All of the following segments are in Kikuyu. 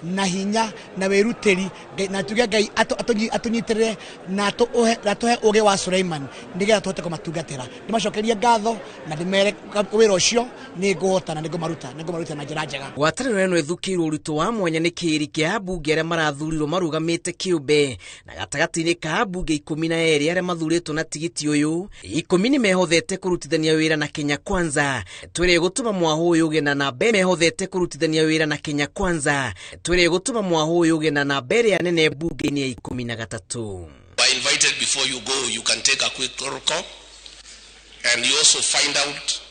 Na hinya na wĩrutĩri, na tuge Ngai atũnyitĩrĩre na atũhe ũgĩ wa Suleiman nĩgetha tũhote kũmatungatĩra. Ndĩmacokerie ngatho na ndĩmere wĩra ũcio nĩ ngũhota na nĩngũmaruta na njĩra njega. Ngwatanĩro ĩno ĩthukĩirwo ũritũ wa mwanya nĩ kĩĩri kĩa ambunge arĩa marathurirwo marũgamĩte kĩũmbe, na gatagatĩ-inĩ ka ambunge 12 arĩa mathurĩtwo na tigiti ũyũ, 10 nĩ mehothete kũrutithania wĩra na Kenya Kwanza. Twĩrĩ gũtũma mwaho ũyũ ũgĩe na namba mehothete kũrutithania wĩra na Kenya Kwanza. Twĩrĩ gũtũma mwaho ũyũ ũgĩe na namba ĩrĩa nene mbunge-inĩ ya 13. By invited before you go, you can take a quick roll call and you also find out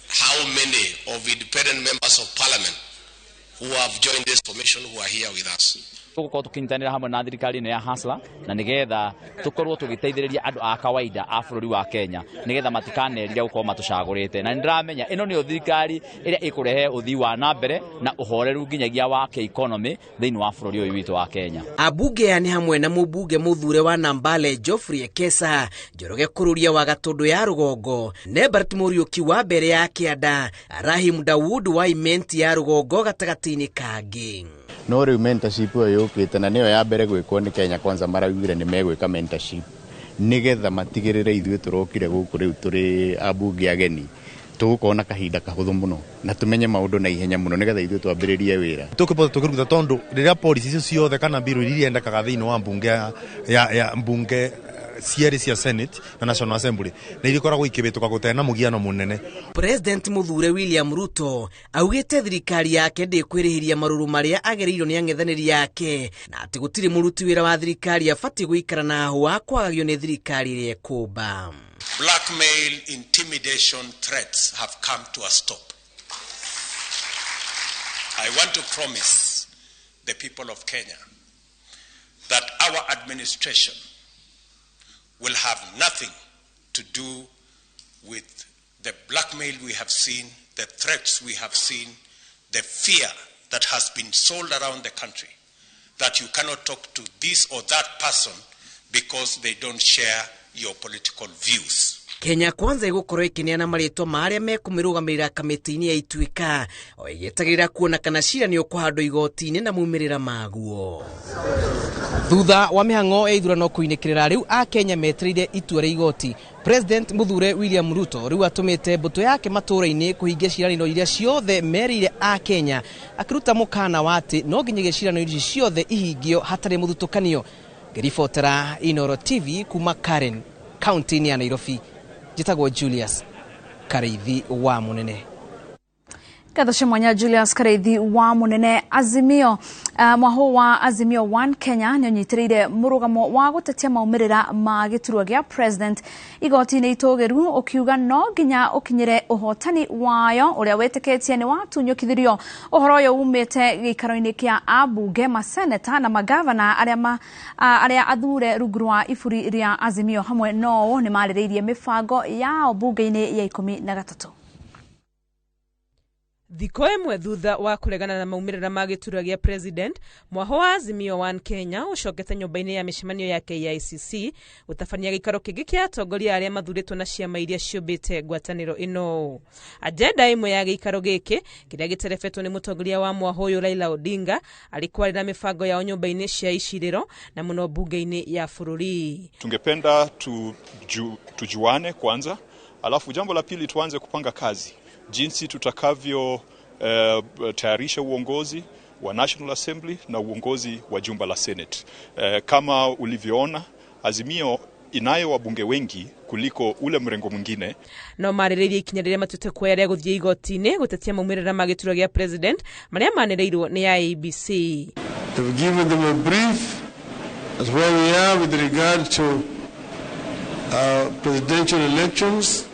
how many of independent members of parliament who have joined this formation who are here with us. Tũgũkorwo tũkĩnyitanĩra hamwe na thirikari ĩno ya Hustler na nĩgetha tũkorwo tũgĩteithĩrĩria andũ a kawaida a bũrũri wa Kenya nĩgetha matikanerire gũkorwo matũcagũrĩte, na nĩndĩramenya ĩno nĩyo thirikari ĩrĩa ĩkũrehe ũthii wa na mbere na ũhoreru nginyagia wa kĩ-economy thĩinĩ wa bũrũri ũyũ witũ wa Kenya. Ambunge aya nĩ hamwe na mũmbunge mũthure wa Nambale Geoffrey Ekesa, Njoroge Kururia wa Gatũndũ ya Rũgongo, Nebert Mũriũki wa Mbere ya Kĩanda, Rahim Dawood wa Imenti ya Rũgongo gatagatĩ-inĩ kangĩ. No rĩu mentorship ĩyo yũkĩte na nĩyo ya mbere gwĩkwo nĩ Kenya Kwanza, maraugire nĩ megwĩka mentorship nĩgetha matigĩrĩre ithuĩ tũrokire gũkũ rĩu tũrĩ ambunge ageni tũgũkorwo na kahinda kahũthũ mũno na tũmenye maũndũ na ihenya mũno nĩgetha ithuĩ twambĩrĩrie wĩra. Tũkĩbota tũkĩruta tondũ rĩrĩa policy icio ciothe kana mbirũ iria iendekaga thĩinĩ wa mbunge ya mbunge cierĩ cia Senate na National Assembly na irikoragwo ikĩhĩtũka gũtarĩ na mũgiano mũnene. President mũthure William Ruto augĩte thirikari yake ndĩkwĩrĩhĩria marũrũ marĩa agereirwo nĩ ang'ethanĩri yake, na atĩ gũtirĩ mũruti wĩra wa thirikari abatiĩ gũikara na hũa kwagagio nĩ thirikari ĩrĩa ĩkũmba. Blackmail, intimidation, threats have come to a stop. I want to promise the people of Kenya that our administration will have nothing to do with the blackmail we have seen, the threats we have seen, the fear that has been sold around the country, that you cannot talk to this or that person because they don't share your political views. Kenya Kwanza ĩgũkorwo ĩkĩneana marĩtwa ma arĩa mekũmĩrũgamĩrĩra kamĩtĩ-inĩ ya Ituĩka, o ĩgĩetagĩrĩra kuona kana cira nĩ ũkũhandwo igoti-inĩ na maumĩrĩra maguo. Thutha wa mĩhang'o ya ithurano kũinĩkĩrĩra, rĩu Akenya metereire itua rĩa igoti. President mũthure William Ruto rĩu atũmĩte mbũtũ yake matũũra-inĩ kũhingia ciĩranĩro iria ciothe merĩire Akenya, akĩruta mũkana wa atĩ no nginyagia ciĩranĩro ici ciothe ihingio hatarĩ mũthutũkanio. Ngĩribotera Inooro TV kuma Karen, kaunti-inĩ ya Nairobi, njĩtagwo Julius Kareithi wa Mũnene. Ngatho cia mwanya Julius Kareithi wa Mũnene. Azimio mwaho wa Azimio One Kenya nĩ ũnyitĩrĩire mũrũgamo wa gũtetia maumĩrĩra ma gĩturwa gĩa president igoti-inĩ itũgĩru, ũkiuga no nginya ũkinyĩre ũhotani wayo ũrĩa wĩtĩkĩtie nĩ watunyũkithirio. Ũhoro ũyũ umĩte gĩikaro-inĩ kĩa ambunge, maseneta na magavana arĩa athure rungu rwa iburi rĩa Azimio hamwe no nĩ marĩrĩirie mĩbango yao mbunge-inĩ ya 13. Thikũ ĩmwe thutha wa kũregana na maumĩrĩra ma gĩturwa gĩa president, mwaho wa Azimio One Kenya ũcokete nyũmba-inĩ ya mĩcemanio ya KICC gũtabania gĩikaro kĩngĩ kĩa atongoria arĩa mathurĩtwo na ciama iria ciũmbĩte ngwatanĩro ĩno. Agenda ĩmwe ya gĩikaro gĩkĩ kĩrĩa gĩterebetwo nĩ mũtongoria wa mwaho ũyũ Raila Odinga arĩ kwarĩra mĩbango yao nyũmba-inĩ cia icirĩro na mũno mbunge-inĩ ya bũrũri. Tungependa tujuane kwanza, alafu jambo la pili tuanze kupanga kazi jinsi tutakavyo tayarisha uongozi wa National Assembly na uongozi wa jumba la Senate. Kama ulivyoona, Azimio inayo wabunge wengi kuliko ule mrengo mwingine. No marĩrĩirie ikinya rĩrĩa matuĩte kuoya rĩa gũthiĩ igoti-inĩ gũtetia maumĩrĩra ma gĩturwa gĩa president marĩa manĩrĩirwo nĩ IEBC. We've given them a brief as where we are with regard to presidential elections,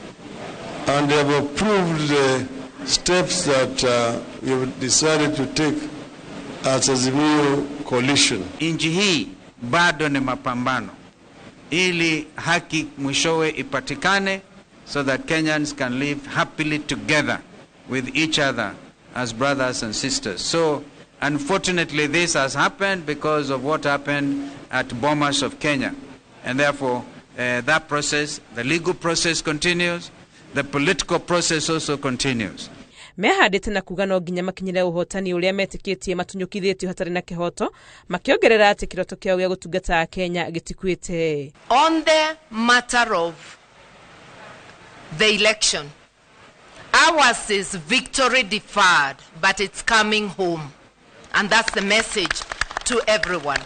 and they have approved the steps that we have decided to take as Azimio coalition. Nchi hii bado ni mapambano ili haki mwishowe ipatikane so that Kenyans can live happily together with each other as brothers and sisters. So unfortunately this has happened because of what happened at Bomas of Kenya, and therefore that process, the legal process continues, the political process also continues. Mehandĩte na kuga no nginya makinyĩre ũhotani ũrĩa metĩkĩtie matunyũkithĩtio hatarĩ na kĩhoto, makĩongerera atĩ kĩroto kĩao gĩa gũtungata Kenya gĩtikuĩte. On the matter of the election, ours is victory deferred, but it's coming home. And that's the message to everyone.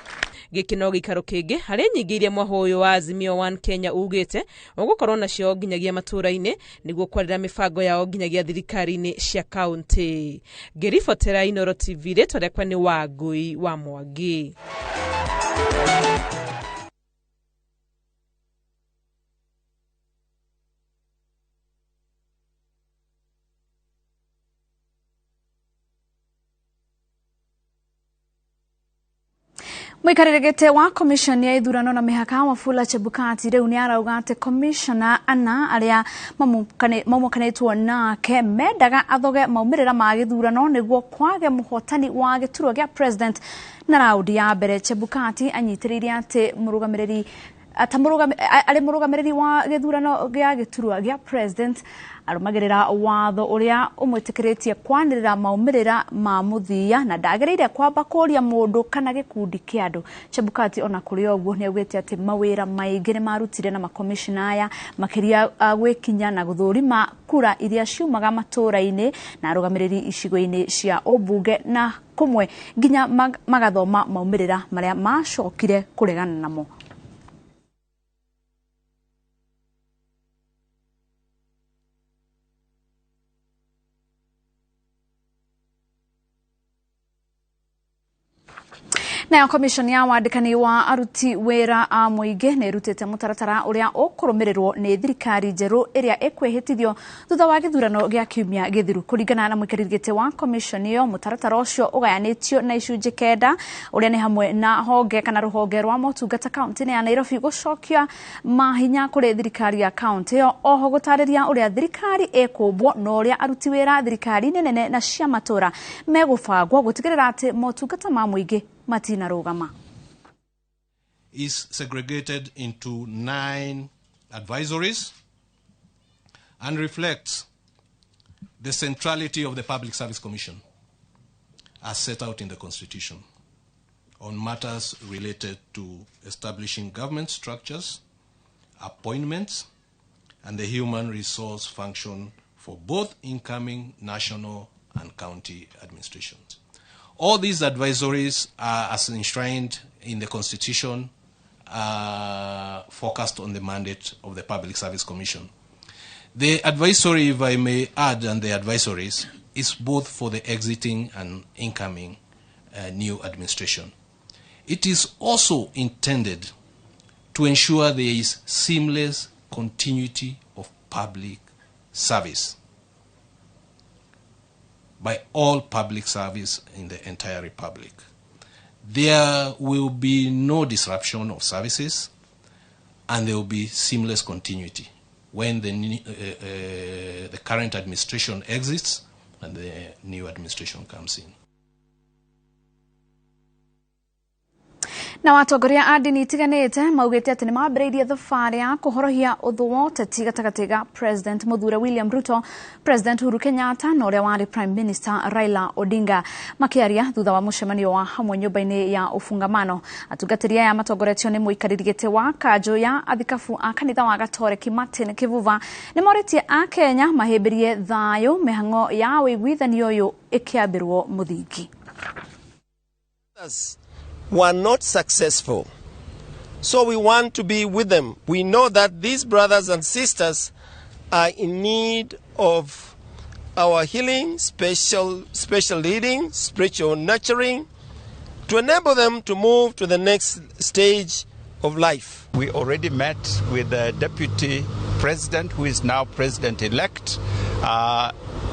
Gĩkĩ no gĩikaro kĩngĩ harĩ nyingĩ iria mwaho ũyũ wa Azimio One Kenya ugĩte ũgũkorwo nacio nginyagia matũũra-inĩ nĩguo kwarĩra mĩbango yao nginyagia thirikari-inĩ cia kaũntĩ. Ngĩribotera Inooro TV, rĩtwa rĩakwa nĩ Wangũi wa Mwangi. Mũikarĩri gĩtĩ wa commission ya ithurano na mĩhaka Wafula Chebukati rĩu nĩ arauga atĩ commissioner ana arĩa mamukanĩtwo nake mendaga athoge maumĩrĩra ma gĩthurano nĩguo kwage mũhotani wa gĩturwa gĩa president na raundi ya mbere. Chebukati anyitĩrĩire atĩ arĩ mũrũgamĩrĩri wa gĩthurano gĩa gĩturwa gĩa president arũmagĩrĩra watho ũrĩa ũmwĩtĩkĩrĩtie kwanĩrĩra maumĩrĩra ma mũthia na ndagĩrĩire kwamba kũria mũndũ kana gĩkundi kĩa andũ. Chebukati ona kũrĩ ũguo nĩ augĩte atĩ mawĩra maingĩ nĩ marutire na makomishona aya makĩria gwĩkinya na gũthũrima kura iria ciumaga matũũra-inĩ na arũgamĩrĩri icigo-inĩ cia ũmbunge na kũmwe nginya magathoma maumĩrĩra marĩa macokire kũregana namo. Nayo commission ya wandĩkani wa aruti wĩra a mũingĩ nĩ ĩrutĩte mũtaratara ũrĩa ũkũrũmĩrĩrwo nĩ thirikari njerũ ĩrĩa ĩkwĩhĩtithio thutha wa gĩthurano gĩa kiumia gĩthiru. Kũringana na mũikarĩri gĩtĩ wa commission ĩyo, mũtaratara ũcio ũgayanĩtio na icunjĩ 9 ũrĩa nĩ hamwe na honge kana rũhonge rwa motungata kaũntĩ-inĩ ya Nairobi gũcokia mahinya kũrĩ thirikari ya kaũntĩ ĩyo, oho gũtarĩria ũrĩa thirikari ĩkũmbwo na ũrĩa aruti wĩra thirikari-inĩ nene na cia matũũra megũbangwo gũtigĩrĩra atĩ motungata ma mũingĩ matinarũgama. Is segregated into 9 advisories and reflects the centrality of the Public Service Commission as set out in the Constitution on matters related to establishing government structures, appointments, and the human resource function for both incoming national and county administrations. All these advisories are, as enshrined in the Constitution, focused on the mandate of the Public Service Commission. The advisory, if I may add, and the advisories, is both for the exiting and incoming new administration. It is also intended to ensure there is seamless continuity of public service by all public service in the entire republic. There will be no disruption of services and there will be seamless continuity when the current administration exits and the new administration comes in. Na atongoria a ndini itiganĩte maugĩte atĩ nĩ mambĩrĩirie thabarĩ ya kũhorohia ũthũ wa ũteti gatagatĩ ga President Mũthure William Ruto, President Uhuru Kenyatta na ũrĩa warĩ Prime Minister Raila Odinga. Makĩaria thutha wa mũcemanio wa hamwe nyũmba-inĩ ya ũfungamano, atungatĩri aya matongoretio nĩ mũikarĩri gĩtĩ wa kanjũ ya athikabu a kanitha wa Gatoreki Martin Kĩvuva nĩ morĩtie a Kenya mahĩmbĩrie thayũ mĩhang'o ya ũiguithanio ũyũ ĩkĩambĩrwo mũthingi. Were not successful. So we want to be with them. We know that these brothers and sisters are in need of our healing, special leading, spiritual nurturing, to enable them to move to the next stage of life. We already met with the deputy president, who is now president-elect,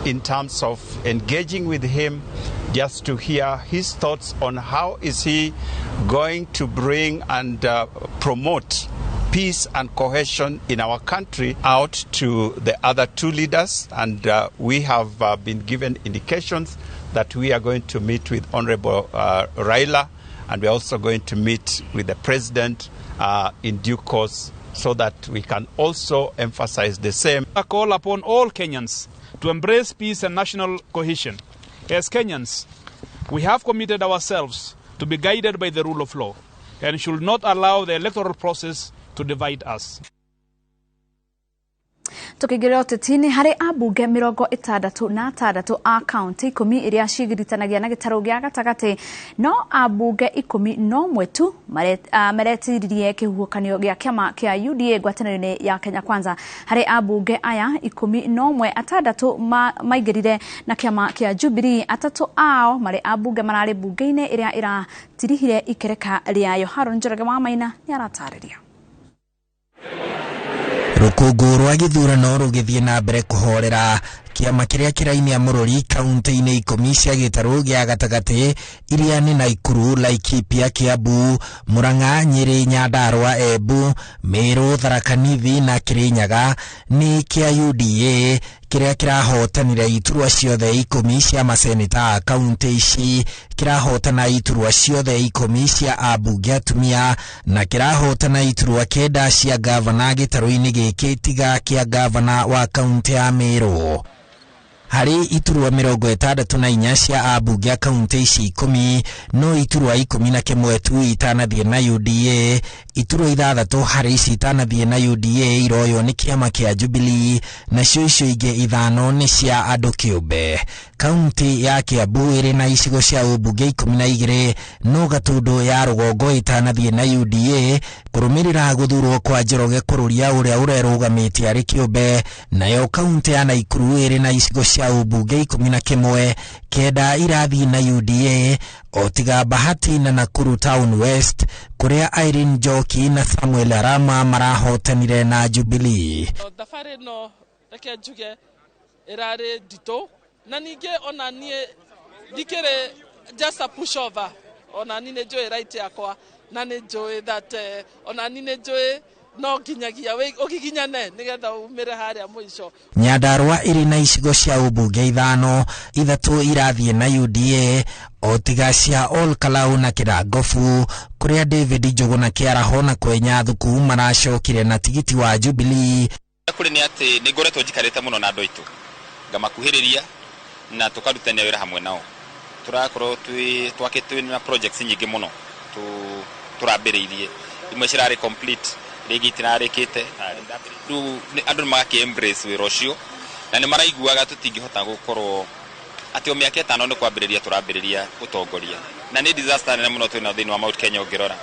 in terms of engaging with him just to hear his thoughts on how is he going to bring and promote peace and cohesion in our country out to the other two leaders. And we have been given indications that we are going to meet with Honorable Raila, and we are also going to meet with the president in due course so that we can also emphasize the same. I call upon all Kenyans to embrace peace and national cohesion. As Kenyans, we have committed ourselves to be guided by the rule of law and should not allow the electoral process to divide us. Tukigirira uteti-ini hari ambunge 66 a kaunti 10 iria cigiritanagia na gitaru gia gatagati no ambunge 11 tu maretiririe kihuhukanio gia kiama kia UDA ngwatanĩro-inĩ ya Kenya Kwanza. Hari ambunge aya 11 6 maingĩrire na kiama kia Jubilee, 3 ao mari ambunge mararĩ bunge-inĩ ĩrĩa ĩratirihire ikereka rĩayo. Haron Njoroge wa Maina nĩ aratarĩria. Rũkũngũ rwa gĩthurano rũgĩthiĩ na mbere kũhorera kĩama kĩrĩa kĩrainia mũrũri kaunti-inĩ 10 cia gĩtarũ gĩa gatagatĩ iria nĩ Naikuru, Laikipia, Kiambu, Murang'a, Nyĩrĩ, Nyandarua, Embu, Meru, Tharaka Nithi na Kirinyaga nĩ kĩa UDA kĩrĩa kĩrahotanire iturwa ciothe 10 cia maseneta a kaunti ici, kĩrahotana iturwa ciothe 10 cia ambunge atumia na kĩrahotana iturwa 9 cia gavana gĩtarũ-inĩ gĩkĩ tiga kĩa gavana wa kaunti ya Meru. Harĩ iturwa 64 cia ambunge a kaunti ici 10 no iturwa 11 tu itanathiĩ na UDA, iturwa 6 harĩ ici itanathiĩ na UDA iroywo nĩ kĩama kĩa Jubilee nacio icio ingĩ 5 nĩ cia andũ kĩũmbe. Kaunti ya Kiambu ĩrĩ na icigo cia ũmbunge 12 no Gatundu ya rũgongo ĩtanathiĩ na UDA kũrũmĩrĩra gũthurwo kwa Njoroge Kũrũria ũrĩa ũrerũgamĩtie arĩ kĩũmbe. Nayo kaunti ya Naikuru ĩrĩ na icigo cia ũmbunge 11, 9 irathiĩ na UDA o tiga Bahati na Nakuru Town West kũrĩa Irene Njoki na Samuel Arama marahotanire na Jubilee. Thabarĩ ĩno reke njuge ĩrarĩ nditũ na ningĩ ona niĩ ndikĩrĩ just a pushover, ona niĩ nĩ njũĩ right yakwa na nĩ njũĩ that ona niĩ nĩ njũĩ no nginyagia ũgiginyane nĩgetha umĩre harĩa mũico. Nyandarua ĩrĩ na icigo cia ũmbunge 5, 3 irathiĩ na UDA o tiga cia Ol Kalou na Kĩrangobu kũrĩa David Njũgũna Kĩaraho na Kwenya Thuku maracokire na tigiti wa Jubilee. Kũrĩ nĩ atĩ nĩ ngoretwo njikarĩte mũno na andũ aitũ ngamakuhĩrĩria na tũkarutania wĩra hamwe nao. Tũrakorwo twakĩte na projects nyingĩ mũno tũrambĩrĩirie, imwe cirarĩ complete, rĩngĩ itirarĩkĩte. Rĩu andũ nĩ magakĩ embrace wĩra ũcio na nĩ maraiguaga tũtingĩhota gũkorwo atĩ o mĩaka 5 nĩ kwambĩrĩria tũrambĩrĩria ũtongoria, na nĩ disaster nene mũno twĩna thĩinĩ wa Mount Kenya. Ũngĩrora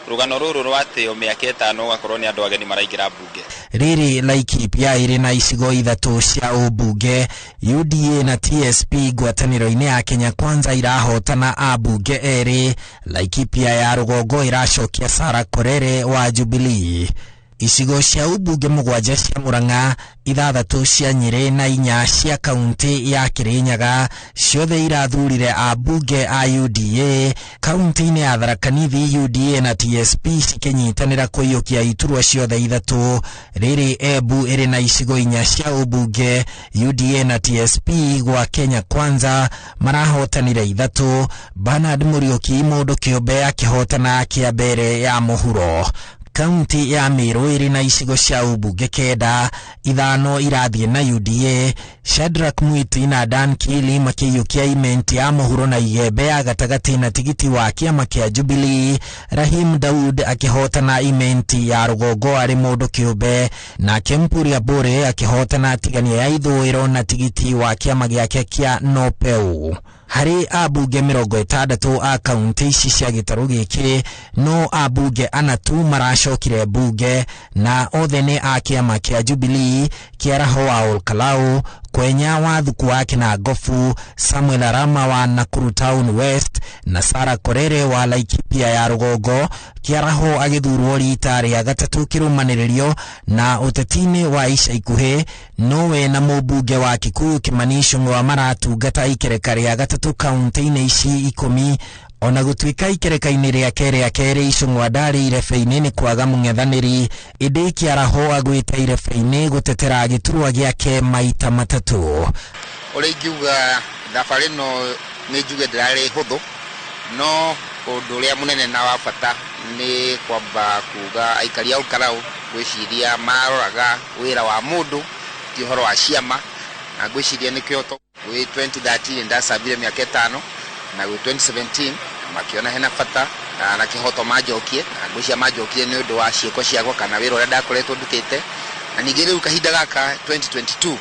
rũgano rũrũ rwa atĩ o mĩaka 5 ũgakorwo nĩ andũ ageni maraingĩra mbunge. Rĩrĩ Laikipia ĩrĩ na icigo 3 cia ũmbunge, UDA na TSP ngwatanĩro-inĩ ya Kenya Kwanza irahotana ambunge 2, Laikipia ya rũgongo ĩracokia Sarah Korere wa Jubilee. Icigo cia ũmbunge 7 cia Murang'a, 6 cia Nyĩrĩ na 4 cia kaunti ya Kirinyaga ciothe irathurire ambunge a UDA. Kaunti-inĩ ya Tharaka Nithi UDA na TSP cikĩnyitanĩra kũiyũkia iturwa ciothe 3. Rĩrĩ Embu ĩrĩ na icigo 4 cia ũmbunge, UDA na TSP gwa Kenya Kwanza marahotanire 3, Bernard Mũriũki mũndũ kĩũmbe akĩhotana kĩa mbere ya mũhuro. Kaunti ya Meru ĩrĩ na icigo cia ũmbunge 9, 5 irathiĩ na UDA, Shadrack Mwiti na Dan Kili makĩiyũkia imenti ya mũhuro na Igembe ya gatagatĩ na tigiti wa kĩama kĩa Jubilee, Rahim Daud akĩhotana imenti ya rũgongo arĩ mũndũ kĩũmbe, nake Mpuria Bore akĩhotana tigania ya ithũĩro na tigiti wa kĩama gĩake kĩa Nopeu. Harĩ ambunge 60 a kaunti ici cia gĩtarũ gĩkĩ no ambunge 4 tu maracokire mbunge na othe nĩ a kĩama kĩa Jubilee, Kĩaraho wa Ol Kalou, Kwenya wa Thuku wa Kĩnangobu, Samuel Arama wa Nakuru Town West na Sarah Korere wa Laikipia ya rũgongo. Kĩaraho agĩthurwo rita rĩa 3 kĩrũmanĩrĩrio na ũteti-inĩ wa ica ikuhĩ nowe na mũmbunge wa Kikuyu Kimani Ichung'wa maratungata ikereka rĩa 3 kaunti-inĩ ici 10. Ona gũtuĩka ikereka-inĩ rĩake rĩa kerĩ Ichung'wa ndarĩ irebe-inĩ nĩ kwaga mũng'ethanĩri, ĩndĩ Kĩaraho agwĩte irebe-inĩ gũtetera gĩturwa gĩake maita 3. Ũrĩa ingiuga thabarĩ ĩno nĩ njuge ndĩrarĩ hũthũ, no ũndũ ũrĩa mũnene na wa bata nĩ kwamba kuga aikari a Ol Kalou gwĩciria maroraga wĩra wa mũndũ ti ũhoro wa ciama, Na ngwĩciria nĩkĩo gwĩ 2013 ndacambire mĩaka 5, na gwĩ 2017 makĩona hena bata na kĩhoto manjokie, na ngwĩciria manjokie nĩ ũndũ wa ciĩko ciakwa kana wĩra ũrĩa ndakoretwo ndutĩte. Na ningĩ rĩu kahinda gaka 2022,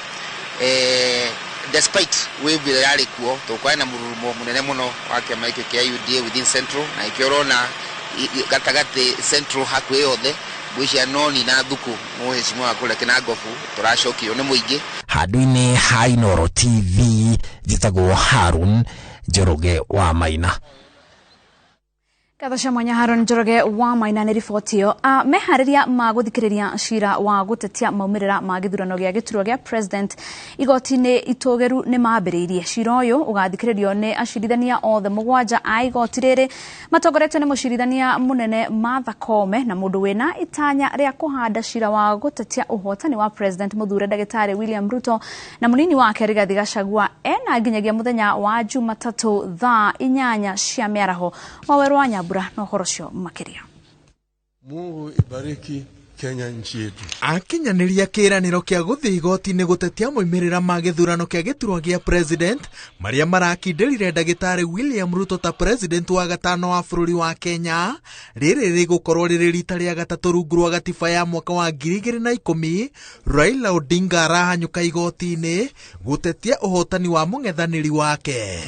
despite wave ĩrĩa yarĩ kuo, tũkwarĩ na mũrurumo mũnene mũno wa kĩama gĩkĩ kĩa UDA within Central, na ĩkĩo ũrona gatagatĩ Central hakuhĩ yothe, ngwĩciria noni na thuku mũhecimiwa wa kũrĩa Kinangofu tũracokio nĩ mũingĩ. Handũ-inĩ ha Inooro TV, njĩtagwo Harun Njoroge wa Maina. Ngatho cia mwanya Haron Njoroge wa Maina nĩ riboti ĩyo. Meharĩria ma gũthikĩrĩria cira wa gũtetia maumĩrĩra ma gĩthurano gĩa gĩturwa gĩa president igoti-inĩ itũgĩru nĩ mambĩrĩirie. Cira ũyũ ũgathikĩrĩrio nĩ acirithania othe 7 a igoti rĩrĩ matongoretio nĩ mũcirithania mũnene Martha Koome na mũndũ wĩna itanya rĩa kũhanda cira wa gũtetia ũhotani wa president mũthure ndagĩtarĩ William Ruto na mũnini wake Rigathi Gachagua ena nginyagia mũthenya wa Jumatatũ thaa 8 cia mĩaraho. Wawerũ wa Nyambura na ũhoro ũcio makĩria. Mungu ibariki Kenya nchi yetu. Akinyanĩria kĩĩranĩro kĩa gũthiĩ igoti-inĩ gũtetia moimĩrĩra ma gĩthurano kĩa gĩturwa gĩa president marĩa marakindĩrire ndagĩtarĩ William Ruto ta president wa gatano wa bũrũri wa Kenya. Rĩrĩ rĩgũkorwo rĩrĩ rita rĩa gatatũ rungu rwa gatiba ya mwaka wa 2010 Raila Odinga arahanyũka igoti-inĩ gũtetia ũhotani wa mũng'ethanĩri wake.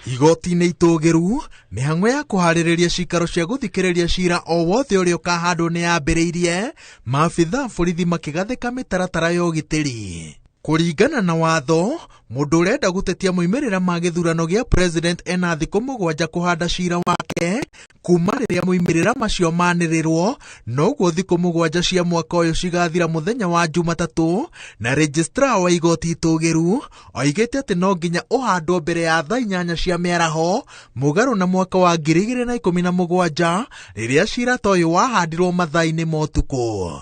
Igoti-inĩ itũgĩru, mĩhang'o ya kũharĩrĩria cikaro cia gũthikĩrĩria cira o wothe ũrĩa ũkahandwo nĩ yambĩrĩirie, maabitha a borithi makĩgathĩka mĩtaratara ya ũgitĩri. Kũringana na watho, mũndũ ũrenda gũtetia moimĩrĩra ma gĩthurano gĩa president ena thikũ 7 kũhanda cira wake kuma rĩrĩa moimĩrĩra macio manĩrĩrwo, noguo thikũ 7 cia mwaka ũyũ cigathira mũthenya wa Jumatatũ, na registrar wa igoti itũgĩru oigĩte atĩ no nginya ũhandwo mbere ya thaa 8 cia mĩaraho mũgarũ na mwaka wa 2017 rĩrĩa cira ta ũyũ wahandirwo mathaa-inĩ ma ũtukũ.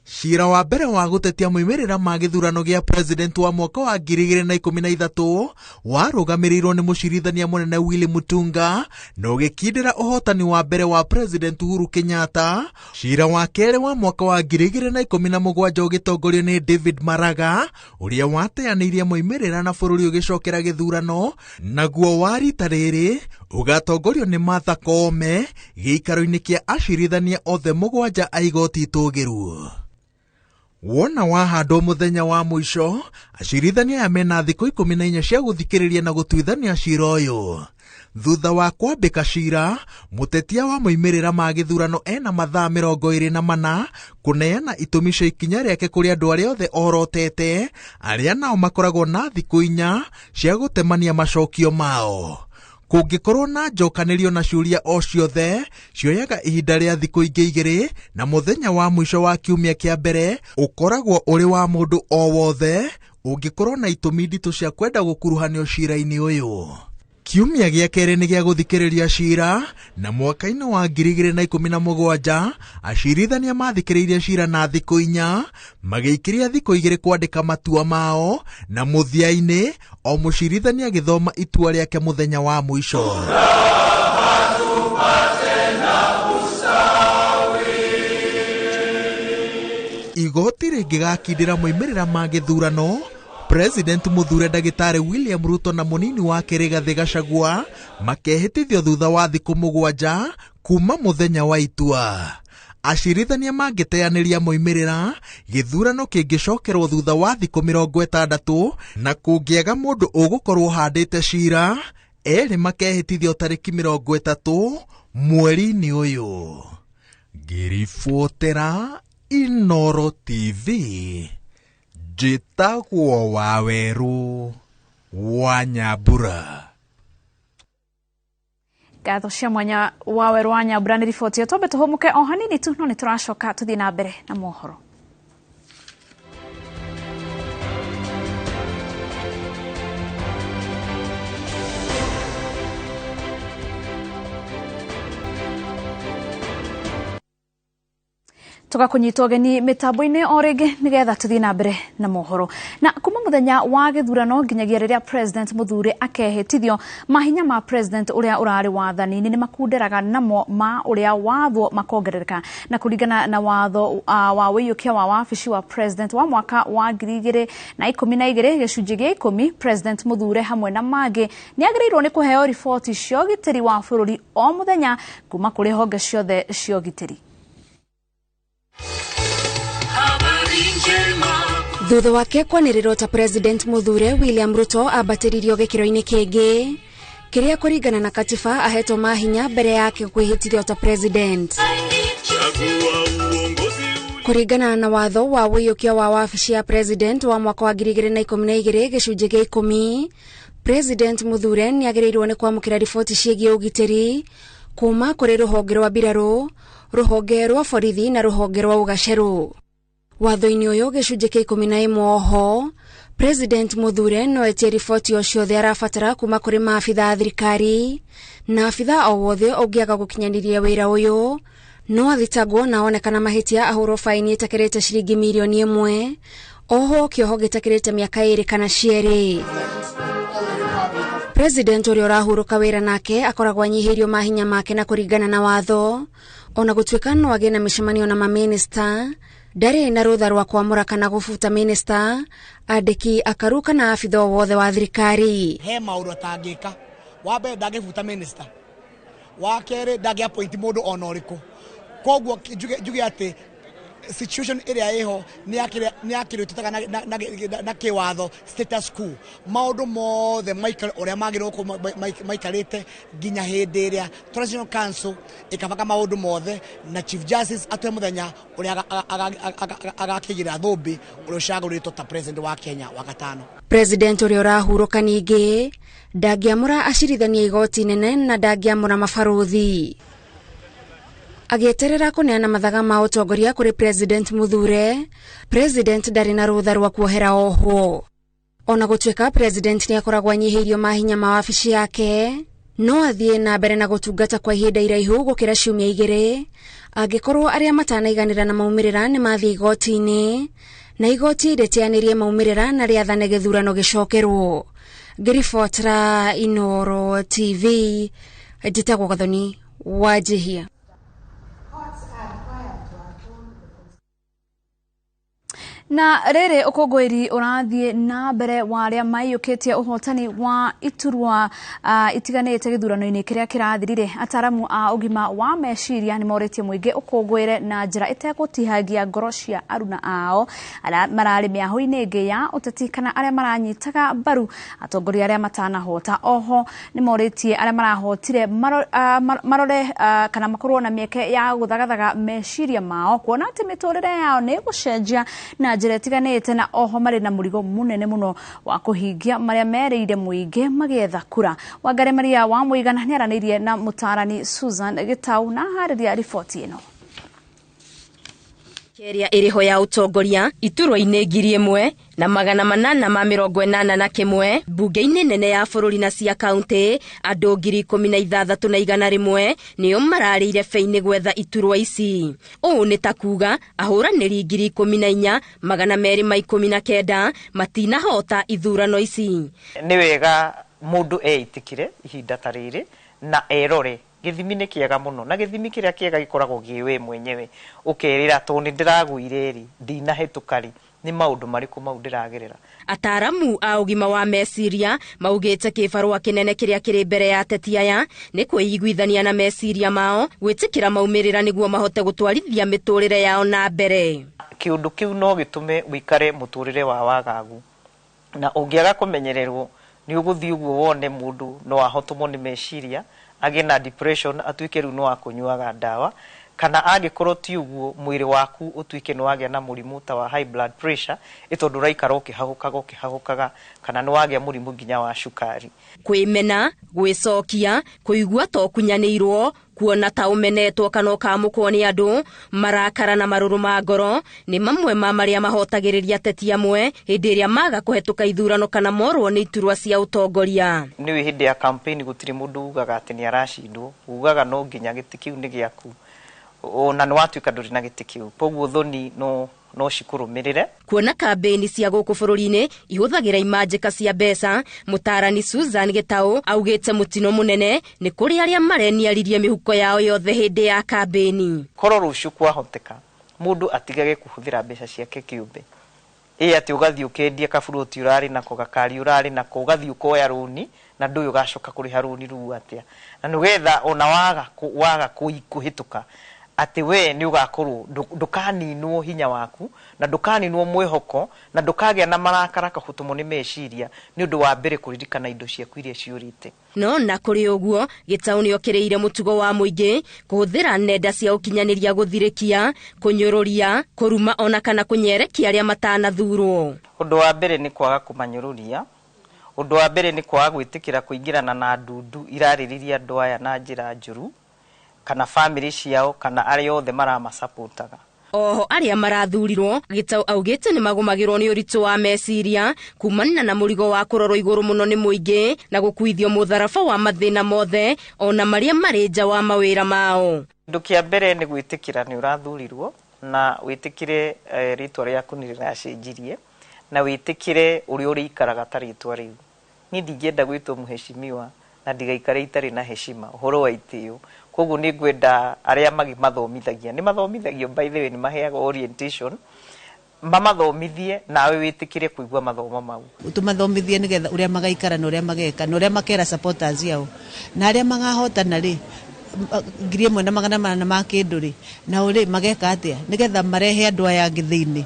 Cira wa mbere wa gũtetia moimĩrĩra ma gĩthurano gĩa president wa mwaka wa 2013 warũgamĩrĩirwo nĩ mũcirithania mũnene Willy Mutunga na ũgĩkindĩra ũhotani wa mbere wa president Uhuru Kenyatta. Cira wa kerĩ wa mwaka wa 2017 ũgĩtongorio nĩ David Maraga ũrĩa wateanĩirie moimĩrĩra na bũrũri ũgĩcokera gĩthurano, naguo wa rita rĩrĩ ũgatongorio nĩ Martha Koome gĩikaro-inĩ kĩa acirithania othe 7 a igoti itũgĩru. Wona wahandwo mũthenya wa mũico, acirithania aya mena thikũ 14 cia gũthikĩrĩria na gũtuithania cira ũyũ. Thutha wa kwambĩka cira, mũtetia wa moimĩrĩra ma gĩthurano ena mathaa 24 kũneana itũmi cia ikinya rĩake kũrĩ andũ arĩa othe orotete, arĩa nao makoragwo na thikũ 4 cia gũtemania macokio mao. Kũngĩkorwo na njokanĩrio na ciũria o ciothe, cioyaga ihinda rĩa thikũ ingĩ 2, na mũthenya wa mũico wa kiumia kĩa mbere ũkoragwo ũrĩ wa mũndũ o wothe ũngĩkorwo na itũmi nditũ cia kwenda gũkuruhanio cira-inĩ ũyũ. Kiumia gĩa kerĩ nĩ gĩa gũthikĩrĩria cira, na mwaka-inĩ wa 2017 acirithania mathikĩrĩirie cira na thikũ 4, magĩikĩria thikũ 2 kwandĩka matua mao, na mũthia-inĩ o mũcirithania agĩthoma itua rĩake mũthenya wa mũico. Igoti rĩngĩgakindĩra moimĩrĩra ma gĩthurano, President mũthure ndagĩtarĩ William Ruto na mũnini wake Rigathi Gachagua makehĩtithio thutha wa thikũ 7 kuma mũthenya wa itua. Acirithania mangĩteanĩria moimĩrĩra, gĩthurano kĩngĩcokerwo thutha wa thikũ 60, na kũngĩaga mũndũ ũgũkorwo handĩte cira, erĩ makehĩtithio tarĩki 30 mweri-inĩ ũyũ. Ngĩribotera Inooro TV, njĩtagwo Wawerũ wa Nyambura. Ngatho cia mwanya Wawerũ wa Nyambura nĩ riboti ĩyo. Twambe tũhũmũke o hanini tu, no nĩ tũracoka tũthiĩ na mbere na mohoro. Tugakunyita ũgeni mĩtambo-inĩ o rĩngĩ nĩgetha tũthiĩ na mbere na mohoro. Na kuma mũthenya wa gĩthurano nginyagia rĩrĩa President Muthure akehĩtithio, mahinya ma President ũrĩa ũrarĩ wathani-inĩ nĩ makunderaga namo ma ũrĩa wathwo makongerereka. Na kũringana na watho wa ũiyũkia wa wabici wa President wa mwaka wa 2012 gĩcunjĩ gĩa 10, President Muthure hamwe na mangĩ nĩ agĩrĩirwo nĩ kũheo riboti cia ũgitĩri wa bũrũri o mũthenya kuma kũrĩ honge ciothe cia ũgitĩri. Thutha wake kwanĩrĩrwo ta President Muthure, William Ruto ambatĩririo gĩkĩro-inĩ kĩngĩ kĩrĩa kũringana na katiba ahetwo mahinya mbere yake kwĩhĩtithio ta President. Kũringana na watho wa ũiyũkia wa wabici ya President wa mwaka wa 2012 gĩcunjĩ gĩa 10, President Muthure nĩagĩrĩirwo nĩ kwamũkĩra riboti ciĩgiĩ ũgitĩri kuma kũrĩ rũhonge rwa mbirarũ, rũhonge rwa borithi na rũhonge rwa ũgacerũ. Watho-inĩ ũyũ gĩcunjĩ kĩa 11 oho, President Muthure no etie riboti o ciothe arabatara kuma kũrĩ maabitha a thirikari, na abitha o wothe ũngĩaga gũkinyanĩria wĩra ũyũ no athitangwo na onekana mahĩtia ahũrwo baini ĩtakĩrĩte ciringi mirioni 1, oho kĩoho gĩtakĩrĩte mĩaka 2 kana 2. President ũrĩa ũrahurũka wĩra nake akoragwo anyihĩirio mahinya make na kũringana na watho, ona gũtuĩka no agĩe na mĩcemanio na mamĩnĩsta, ndarĩ na rũtha rwa kwamũra kana gũbuta mĩnĩsta, andĩki akaru kana abitha o wothe wa thirikari. He maũndũ atangĩka. Wa mbere ndangĩbuta mĩnĩsta, wa kerĩ ndangĩ appoint mũndũ ona ũrĩkũ. Koguo njuge atĩ situation ĩrĩa ĩho nĩ yakĩrĩ tũtaga na kĩwatho status quo. Maũndũ mothe maikare ũrĩa magĩrĩirwo gũkorwo maikarĩte nginya hĩndĩ ĩrĩa Transitional Council ĩkabanga maũndũ mothe na Chief Justice atue mũthenya ũrĩa agakĩigĩrĩra thũmbĩ ũrĩa ũcagũrĩtwo ta President wa Kenya wa gatano. President ũrĩa ũrahurũka ningĩ ndangĩamũra acirithania igoti nene na ndangĩamũra mabarũthi. Agĩeterera kũneana mathaga ma ũtongoria kũrĩ President Muthure, President ndarĩ na rũtha rwa kuohera ohwo. Ona gũtuĩka President nĩ akoragwo anyihĩirio mahinya ma wabici yake, no athiĩ na mbere na gũtungata kwa ihinda iraihu gũkĩra ciumia 2 angĩkorwo arĩa matanaiganĩra na maumĩrĩra nĩ mathiĩ igoti-inĩ na igoti rĩteanĩrie maumĩrĩra na rĩathane gĩthurano gĩcokerwo. Ngĩribotera Inooro TV, njĩtagwo Gathoni Wanjihia. Na rĩrĩ ũkũngũĩri ũrathiĩ na mbere wa arĩa maiyũkĩtie ũhotani wa iturwa itiganĩte gĩthurano-inĩ kĩrĩa kĩrathirire. Ataramu a ũgima wa meciria nĩ morĩtie mũingĩ ũkũngũĩre na njĩra ĩtegũtihangia ngoro cia aruna ao arĩa mararĩ mĩahũ-inĩ ĩngĩ ya ũteti kana arĩa maranyitaga mbaru atongoria arĩa matanahota. Oho nĩ morĩtie arĩa marahotire marore kana makorwo na mĩeke ya gũthagathaga meciria mao kuona atĩ mĩtũrĩre yao nĩ ĩgũcenjia na njĩra ĩtiganĩte, na oho marĩ na mũrigo mũnene mũno wa kũhingia marĩa merĩire mũingĩ magĩetha kura. Wangari Maria wa Mũigana nĩaranĩirie na mũtaarani Susan Gĩtau na harĩria riboti ĩno. Keria ĩrĩho ya ũtongoria iturwa-inĩ 1881 mbunge-inĩ nene ya bũrũri na cia kaunti andũ 16,100 nĩo mararĩire beinĩ gwetha iturwa ici. Ũũ nĩ ta kuga ahũranĩri 14,219 matinahota ithurano ici. Nĩ wega mũndũ eitĩkire ihinda ta rĩrĩ na erore gĩthimi nĩ kĩega mũno, na gĩthimi kĩrĩa kĩega gĩkoragwo gĩ we mwenyewe ũkerĩra tondũ nĩ ndĩragũire rĩ ndinahĩtũka rĩ nĩ maũndũ marĩkũ mau ndĩragerera. Ataramu a ũgima wa meciria maugĩte kĩbarũa kĩnene kĩrĩa kĩrĩ mbere ya ateti aya nĩ kwĩiguithania na meciria mao gwĩtĩkĩra maumĩrĩra nĩguo mahote gũtwarithia mĩtũrĩre yao na mbere. Kĩũndũ kĩu no gĩtũme ũikare mũtũrĩre wa wagagu, na ũngĩaga kũmenyererwo nĩ ũgũthiĩ ũguo wone mũndũ no ahotũmwo nĩ meciria agĩe na depression atuĩke rĩu no akũnyuaga ndawa, kana angĩkorwo ti ũguo mwĩrĩ waku ũtuĩke nĩ wagĩa na mũrimũ ta wa high blood pressure ĩ tondũ ũraikara ũkĩhagũkaga kana nĩ wagĩa mũrimũ nginya wa cukari. Kwĩmena, gwĩcokia, kũigua ta ũkunyanĩirwo, kuona ta ũmenetwo kana ũkamũkwo nĩ andũ, marakara na marũrũ ma ngoro nĩ mamwe ma marĩa mahotagĩrĩria ateti amwe hĩndĩ ĩrĩa maga kũhetũka ithurano kana morwo nĩ iturwa cia ũtongoria. Nĩũĩ hĩndĩ ya campaign gũtirĩ mũndũ ugaga atĩ nĩ aracindwo, ugaga no nginya gĩtĩ kĩu nĩ gĩaku. Ona nĩ watuĩka ndũrĩ na gĩtĩ kĩu, koguo thoni no cikũrũmĩrĩre. Kuona kambĩini cia gũkũ bũrũri-inĩ ihũthagĩra imanjĩka cia mbeca, mũtaarani Susan Gĩtaũ augĩte mũtino mũnene nĩ kũrĩ arĩa mareniaririe mĩhuko yao yothe hĩndĩ ya kambĩini. Korwo rũciũ kwahoteka mũndũ atigage kũhũthĩra mbeca ciake kĩũmbe, ĩ atĩ ũgathiĩ ũkendia kaburoti ũrarĩ nako, gakari ũrarĩ nako, ũgathiĩ ũkoya rũni na ndũĩ ũgacoka kũrĩha rũni rũu atĩa, na nĩgetha ona waga kũhĩtũka atĩ we nĩ ũgakorwo ndũkaninwo hinya waku na ndũkaninwo mwĩhoko na ndũkagĩa na marakara kahũtũmwo nĩ meciria nĩ ũndũ wa mbere kũririkana indo ciaku iria ciũrĩte. No na kũrĩ ũguo, Gĩtaũ nĩokĩrĩire mũtugo wa mũingĩ kũhũthĩra nenda cia ũkinyanĩria gũthirĩkia, kũnyũrũria, kũruma ona kana kũnyerekia arĩa matanathurwo. Ũndũ wa mbere nĩ kwaga kũmanyũrũria, ũndũ wa mbere nĩ kwaga gwĩtĩkĩra kũingĩrana na ndundu irarĩrĩria andũ aya na njĩra njũru, kana famĩlĩ ciao kana arĩa othe maramasapotaga. Oho arĩa marathurirwo, Gĩtaũ augĩte nĩ magũmagĩrwo nĩ ũritũ wa meciria kumana na mũrigo wa kũrorwo igũrũ mũno nĩ mũingĩ na gũkuithio mũtharaba wa mathĩna mothe ona marĩa marĩ nja wa mawĩra mao. Kĩndũ kĩa mbere nĩ gwĩtĩkĩra nĩ ũrathurirwo na wĩtĩkĩre rĩtwa rĩaku nĩ rĩracenjirie na wĩtĩkĩre ũrĩa ũrĩikaraga ta rĩtwa rĩu. Niĩ ndingĩenda gwĩtwo mũheshimiwa na ndigaikare itarĩ na heshima ũhoro wa itĩo. Koguo nĩ ngwenda arĩa mathomithagia, nĩ mathomithagio by the way, nĩ maheagwo orientation, mamathomithie nawe wĩtĩkĩre kũigua mathomo mau. Tũmathomithie nĩgetha ũrĩa magaikara na ũrĩa mageka na ũrĩa makera supporters ao na arĩa magahotana rĩ 1400 ma kĩndũ rĩ nao rĩ mageka atĩa nĩgetha marehe andũ aya angĩ thĩinĩ,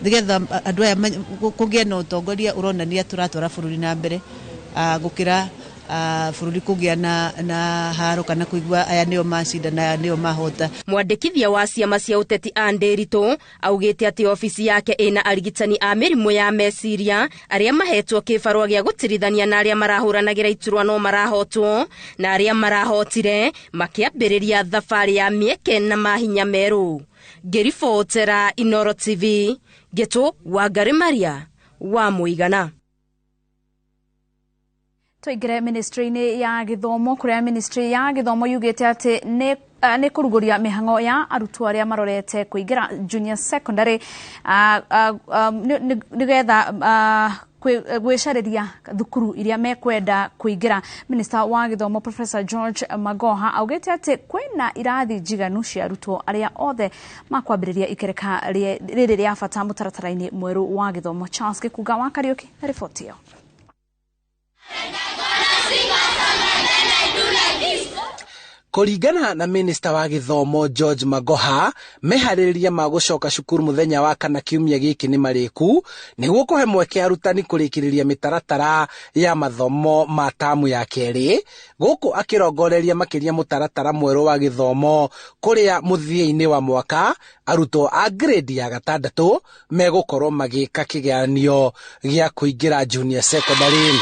nĩgetha andũ aya kũgĩe na ũtongoria ũronania tũratwara bũrũri na mbere, gũkĩra bũrũri kũgĩa na haro kana kũigua aya nĩo macinda na aya nĩo mahota. Mwandĩkithia wa ciama cia ũteti Ann Ndĩritũ augĩte atĩ obici yake ĩna arigitani a mĩrimũ ya meciria arĩa mahetwo kĩbarũa gĩa gũtirithania na arĩa marahũranagĩra iturwa no marahotwo na arĩa marahotire makĩambĩrĩria thabarĩ ya mĩeke na mahinya merũ. Ngĩribotera Inooro TV, Gĩtũ Wangari Maria wa Mũigana. Tũingĩre ministry-inĩ ya gĩthomo kũrĩa ministry ya gĩthomo yugĩte atĩ nĩ kũrugũria mĩhang'o ya arutwo arĩa marorete kũingĩra junior secondary nĩgetha gwĩcarĩria thukuru iria mekwenda kũingĩra. Minister wa gĩthomo Professor George Magoha augĩte atĩ kwĩna irathi njiganu cia arutwo arĩa othe makwambĩrĩria ikereka rĩrĩ rĩa bata mũtaratara-inĩ mwerũ wa gĩthomo. Charles Gĩkunga wa Kariũki na riboti ĩyo. Kũringana na minista wa gĩthomo George Magoha, meharĩrĩria ma gũcoka cukuru mũthenya wa kana kiumia gĩkĩ nĩ marĩku nĩguo kũhe mweke arutani kũrĩkĩrĩria mĩtaratara ya mathomo ma tamu ya kerĩ, gũkũ akĩrongoreria makĩria mũtaratara mwerũ wa gĩthomo kũrĩa mũthia-inĩ wa mwaka arutwo a grade ya gatandatũ megũkorwo magĩka kĩgeranio gĩa kũingĩra junior secondary.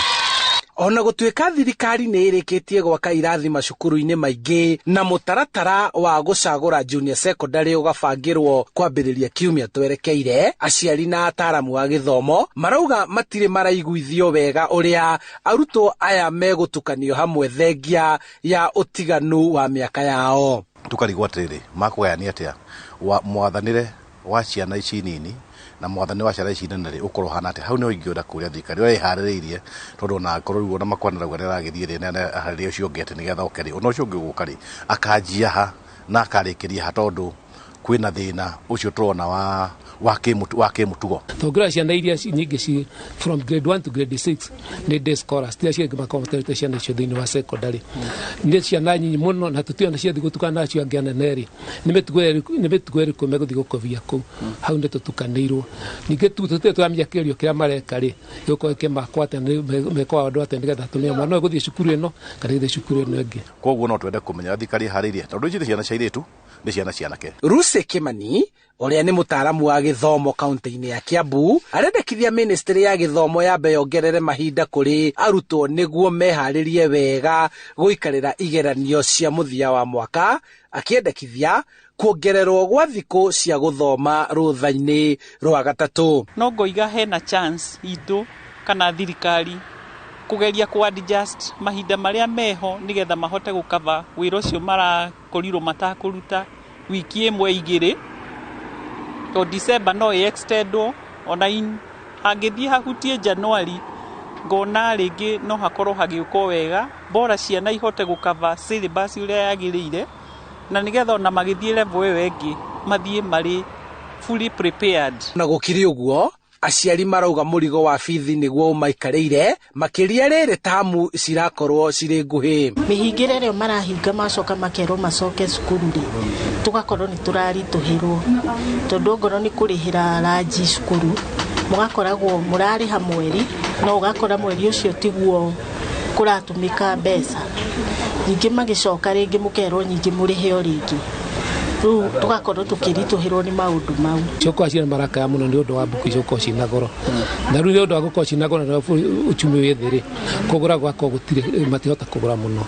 Ona gũtuĩka thirikari nĩ ĩrĩkĩtie gwaka irathi macukuru-inĩ maingĩ na mũtaratara wa gũcagũra junior secondary ũgabangĩrwo kwambĩrĩria kiumia twerekeire, aciari na ataaramu a gĩthomo marauga matirĩ maraiguithio wega ũrĩa arutwo aya megũtukanio hamwe thengia ya ũtiganu wa mĩaka yao. Tũkarigwo atĩrĩrĩ, makũgayania atĩa mwathanĩre wa ciana ici nini na mwathani wa ciana ici nene rĩ ũkorwo hana atĩa? Hau nĩho ingĩenda kũria thirikari ũrĩa ĩharĩrĩirie, tondũ ona akorwo rĩu ona makwana rauga nĩaragĩthiĩ rĩ, nĩaharĩrĩrie ũcio ũngĩ atĩ nĩgetha oke rĩ, ona ũcio ũngĩ ũgũka rĩ, akanjia ha na akarĩkĩria ha, tondũ kwĩna thĩna ũcio tũrona wa kĩmũtugo. Tũngĩrora ciana iria nyingĩ ci from grade 1 to grade 6 nĩ day scholars, tiga ciangĩ makomotete ciana icio thĩinĩ wa secondary. Nĩ ciana nyinyi mũno na tũtiona ciathiĩ gũtukana na acio angĩ anene rĩ, nĩ mĩtugo ĩrĩkũ megũthiĩ gũkobia kũu, hau nĩ tũtukanĩirwo. Ningĩ tũtirĩ tũramenya kĩgerio kĩrĩa mareka rĩ, gĩgũkorwo kĩmakwo atĩa, mekwa andũ atĩa nĩgetha tũmenye mwana ũyũ gũthiĩ cukuru ĩno kana gũthiĩ cukuru ĩno ĩngĩ. Koguo no twende kũmenya thirikari ĩharĩirie, tondũ ici nĩ ciana cia airĩtu, nĩ ciana cia anake. Lucy Kimani ũrĩa nĩ mũtaaramu wa gĩthomo kaunti-inĩ ya Kiambu arendekithia ministry ya gĩthomo yambe yongerere mahinda kũrĩ arutwo nĩguo meharĩrie wega gũikarĩra igeranio cia mũthia wa mwaka, akĩendekithia kuongererwo gwa thikũ cia gũthoma rũtha-inĩ rwa gatatũ. No ngoiga hena chance itũ kana thirikari kũgeria ku adjust mahinda marĩa meho nĩgetha mahote gũkava wĩra ũcio marakorirwo matakũruta wiki ĩmwe igĩrĩ, to December no ĩ extendwo ona hangĩthiĩ hahutie January, ngona rĩngĩ no hakorwo hagĩũka wega, bora ciana ihote gũkava syllabus ũrĩa yagĩrĩire, na nĩgetha ona magĩthiĩ level ĩyo ĩngĩ mathiĩ marĩ fully prepared. Na gũkĩrĩ ũguo, aciari marauga mũrigo wa bithi nĩguo ũmaikarĩire, makĩria rĩrĩ tamu cirakorwo cirĩ nguhĩ. Mĩhingĩre ĩrĩa marahinga macoka makerwo macoke cukuru rĩ, tũgakorwo nĩ tũraritũhĩrwo, tondũ ongorwo nĩ kũrĩhĩra ranji cukuru, mũgakoragwo mũrarĩha mweri, no ũgakora mweri ũcio tiguo kũratũmĩka mbeca. Ningĩ magĩcoka rĩngĩ mũkerwo nyingĩ mũrĩhe o rĩngĩ. Rĩu tũgakorwo tũkĩritũhĩrwo nĩ maũndũ mau. Coko aciari marakaya mũno nĩ ũndũ wa mbuku icio gũkorwo ciĩna goro, na rĩu nĩ ũndũ wa gũkorwo ciĩna goro na uchumi wĩ thĩ rĩ, kũgũra gwakorwo gũtirĩ, matihota kũgũra mũno.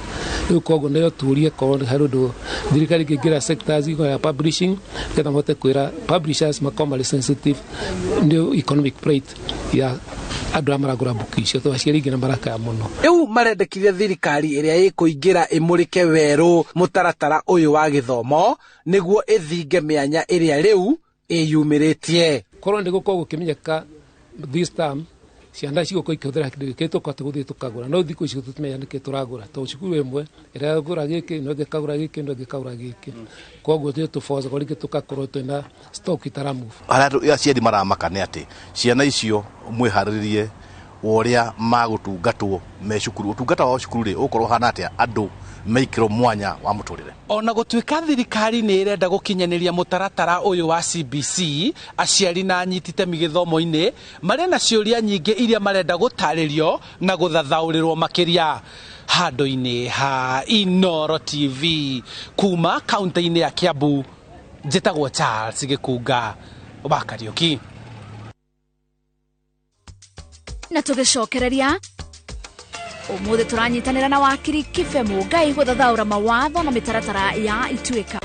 Rĩu koguo nĩyo tũrie korwo harĩ ũndũ thirikari ĩngĩingĩra sectors ya publishing, nĩgetha mahote kwĩra publishers makorwo marĩ sensitive nĩ economic plight ya andũ arĩa maragũra mbuku icio, tondũ aciari aingĩ nĩ marakaya mũno. Rĩu marendekithia thirikari ĩrĩa ĩkũingĩra ĩmũrĩke werũ mũtaratara ũyũ wa gĩthomo nĩguo ĩthinge mĩanya ĩrĩa rĩu ĩyumĩrĩtie. Korwo nĩ gũkorwo gũkĩmenyeka this term ciana cigũkorwo ikĩhũthĩra kĩndũ gĩkĩ tũkahota gũthiĩ tũkagũra, no thikũ ici tũtimenya nĩkĩ tũragũra, tondũ cukuru ĩmwe ĩragũra gĩkĩ, no ĩngĩ ĩkagũra gĩkĩ, no ĩngĩ ĩkagũra gĩkĩ, koguo ithuĩ tũbocaga rĩngĩ tũgakorwo twĩna stock itaramove. Harĩa aciari maramaka nĩ atĩ ciana icio mwĩharĩrĩrie wa ũrĩa magũtungatwo me cukuru. Ũtungata wao cukuru rĩ ũgũkorwo ũhana atĩa andũ meikĩrwo mwanya wa mũtũrĩre? Ona gũtuĩka thirikari nĩ ĩrenda gũkinyanĩria mũtaratara ũyũ wa CBC, aciari na anyiti itemi gĩthomo-inĩ marĩ na ciũria nyingĩ iria marenda gũtarĩrio na gũthathaũrĩrwo makĩria. Handũ-inĩ ha Inooro TV kuma kaunti-inĩ ya Kiambu, njĩtagwo Charles Gĩkunga wa Kariũki. Na tũgĩcokereria ũmũthĩ tũranyitanĩra na wakiri Kibe Mũngai gũthathaũra mawatho na mĩtaratara ya Ituĩka.